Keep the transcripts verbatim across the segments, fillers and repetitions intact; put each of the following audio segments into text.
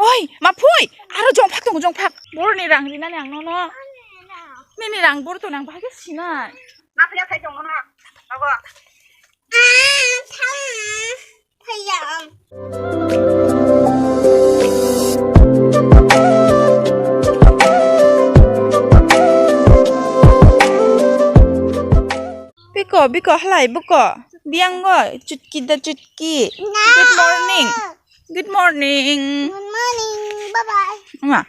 Oi, ma phui, aro jongphak tongo, jongphak. Borni rang rinani ang nono. Nini rang bor to nang bahai khe sinai. Ma phuya khai tongo na. Abo. Biko, biko, halai, biko. Biang oi, chutki da chutki. Good morning. Good morning. Good morning. Bye bye. Ma,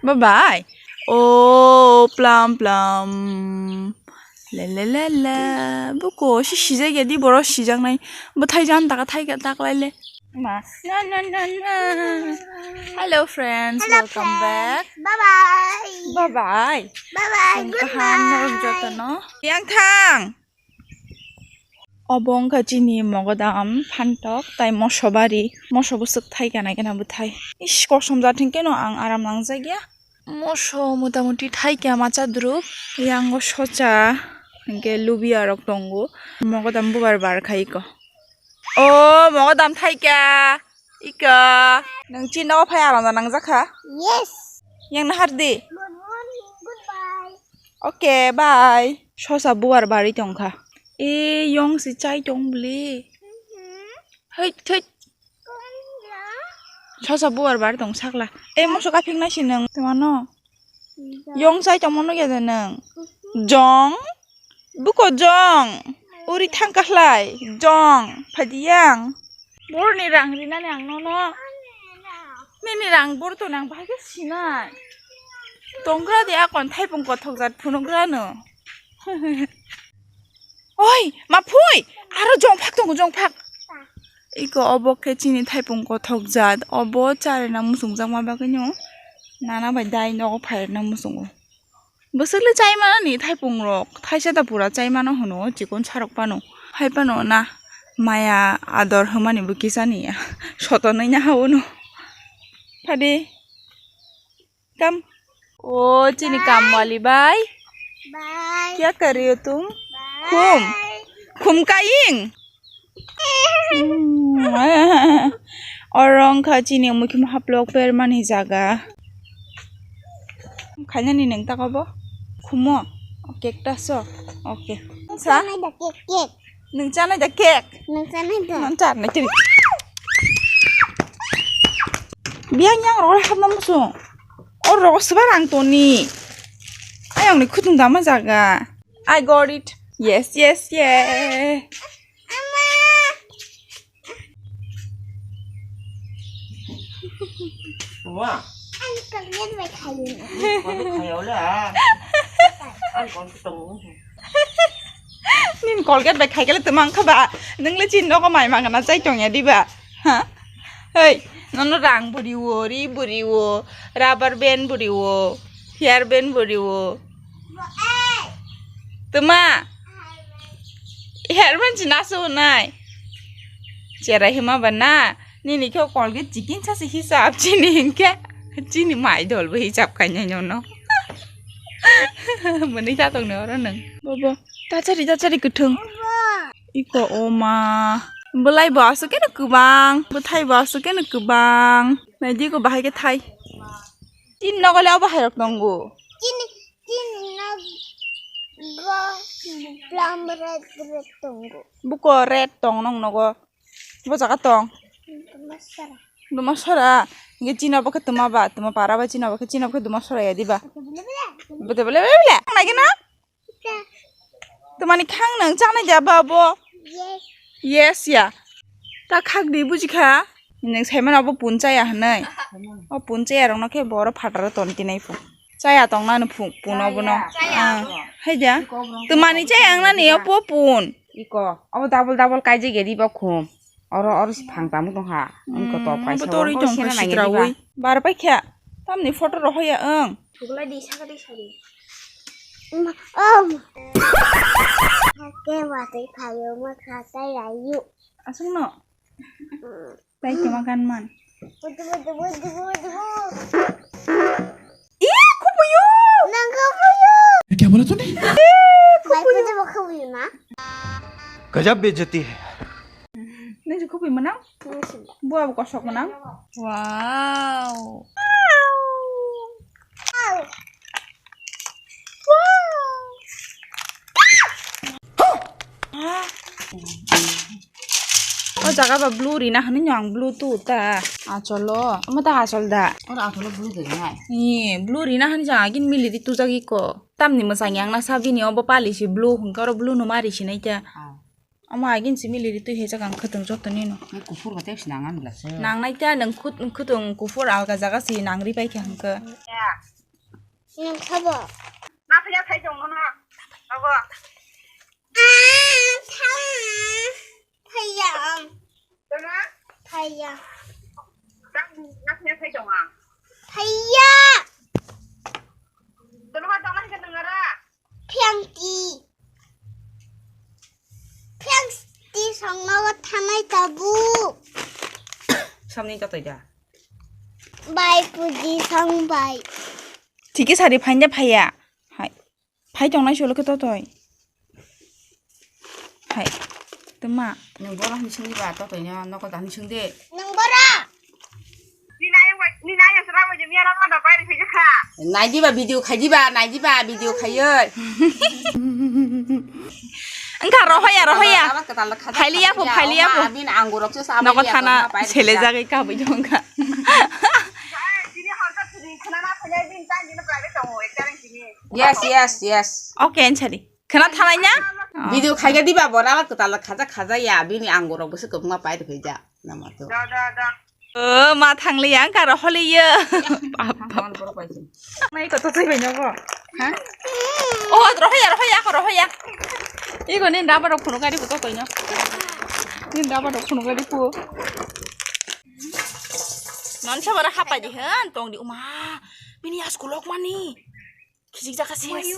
bye bye. Oh, plum plum. La la la la. Biko, si sijak ya di boro sijaknai. Bwthai jan taka thai ka taklaile. Ma. Na na na na. Hello friends, Hello, welcome friends. Back. Bye bye. Bye bye. Bye bye. Ang Good kaham norok night. Jotono. Yang thang. Obo wngkha chini mogodam phantok tai moso bari, moso bwswk thai kana kena bwthai. Ish, kosom jat hinkhe no ang aram nangjakya. Moso motamuti thai kya macha druk, yango socha hinkhe lubia rok tongo. Mogodam bubar bar khai ko. O mogodam thai kya. Ika, nang chini nogo phai aram nangjak kha? Yes. Yang nahar di. Good morning, goodbye. Okay, bye. Sosa buar bari tongkha. E, yong si chai tong bli. Mhm. Hei, thei. Kong ya. Sosa buar bari tong sakla. E, moso kaphik nai si nang. Tuma no. Yong chai tongmano ya de nwng? Jong? Buko jong? Uri thangka khlai? Jong? Phaidi yang? Borni rang rinani ang nono. Nini rang bor to nang bahai khe sinai. Tonggra de akon thaipung kothok jat phunugra no. Oi, ma phui, aro jongphak tongo, jongphak. Iko obo khe chini thaipung kothok jat, obo charina muchungjak ma bagwino nana bai dai nogo phairina muchungo. Bwswkle chai manani thaipung rok, thaisa da pura chai mano hwno, chikon sarok pano. Hai pano na maya ador hwmani bo kisani ya, sotonwi na hawno. Phadi. Kam. O chini kam wali bai. Bye. Kya kar rahe ho tum? Bye. Khum. Khum kaying. Hmm. Oro wngkha chini mui khum haplok permani jaga. Khainani neng tako bo? Khumo? Cactus o? Okay. Sa? Sana da cake, cake. Nwng chanai da cake? Nwng chanai da? Nwng chanai tini. Biyang yang rok hapna muchung. O rok swbar ang toni. Ayang ni khutung dama jaga. I got it. Yes, yes, yeah. Wah. Ang kalian baik kalian. Kau tu kaya oleh ah. Ang kau tu tong. Nin Colgate bai khaikhe le twmang kha ba? Nwng le chini nogo mai mangana chai tongya diba? Ha? Hei, nono rang buriwo, ri buriwo, rubber band buriwo, hair band buriwo. Twma? Hair band china so nai. Cherai hima ba na? Nini khe Colgate chikin sa se hisab chini hinkhe. Chini mai dol bo hisab khainai nono. Mwnwi ta tong ni oro nwng. Bobo, tachari, tachari kwthwng. Iko oma. Bwlai bo aswk khe no kwbang, bwthai bo aswk khe no kwbang. Naidi ko bahai khe thai. Chini nogo le obo hai rok tongo. Chini, chini nogo plum red, red tongo. Buko red tong nong nogo. Bo jaga tong. Dumasara. Dumasara. Nge chini obo khe twma ba, twma para ba chini obo khe, chini obo khe Dumasara ya diba? Bele bele. Bele bele bele bele. Nai gana? Twmani khang nang chanai da ba bo? Yes. Yes ya. Ta khak di buji kha. Nang sai mano obo pun chaya hwnwi. O pun chaya rok no khe boro phataro ton tinai pun. Chaya tong nani pun, pun obo no. Chaya. Ah, hai da. Twmani chaya ang nani obo pun. Iko, abo double double kaijak ya di ba khum. Oro, oro si phang tamo tong ha. Ang ko top kaisa. Abo to ri tong kha sitra wi. Bar pai kha. Tamni photo ro hoya ang. Thugla di saka di sari. Om. Hake wate khayo ma khatai rayu. Asung no. Tei tuma gan man. Budu, budu, budu, budu. Ih, kupuyu. Nang kupuyu. Kya bola tune? Ih, kupuyu. Kupuyu na? Gajab bejati hai. Nang si kupuyu mana? Buah bo kosok gwnang. Wow. O jaga ba blue rina hwnwi no ang blue tu ta. Acholo. Omo ta achol da. Oro acholo blue de nai. Ni blue rina hwnwi jang agin mili di tu jagi ko. Tamni mwsang yang na sabini obo pali si blue hwnkhe oro blue no mari sinai ta. Ah. Omo agin si mili di tu he jagah ang khwtwng joto nino. Ni kuphur ba tei sinang an bla se. Nang nai ta nang khut-, khwtwng kuphur alga jaga si nang ri pai kha hwnkhe. Nang khabo. Na phaya phai tong na. Abo. Ah, thang. Phaya. Tama? Phaya. Tang na phaya phai tong a. Phaya. Tama tong na ka tong ara. Phiangti. Phiangti songno thanai tabu. Samni totoi da. Bai puji song bai. Thike sari phainja phaiya. Hai. Phai tongnai solo khe totoi. Hai. Tuma. Nang bora ni sungdi ba totoi no noko dan sungde. Nang bora. Ni nai wai, ni nai sra wai jemia ra ma da bai ri kha. Nai di ba video khai di ba, nai di ba video khai oi. Engka rohoya, rohoya. Phailiya pho, phailiya pho. Abin angurok se sa. Noko thana sele jagai kabui jongka. Yes, yes, yes. Okay, ansari. Khana thanai na? Video khai ga diba bora ba kwtal khaja khaja ya bini angurok bwswk kwbangma pai rwkhe ja. Nama to. O ma thangliya ang karo holiya. Nai ko to twi bai nogo. Ha? O rohoya, rohoya, ko rohoya. Iko ni daba rok phunuk gari ko to no. Ni daba rok phunuk gari ko. Non sabara hapai di hen tong di uma. Bini as kulok mani. Khijik jaka ses.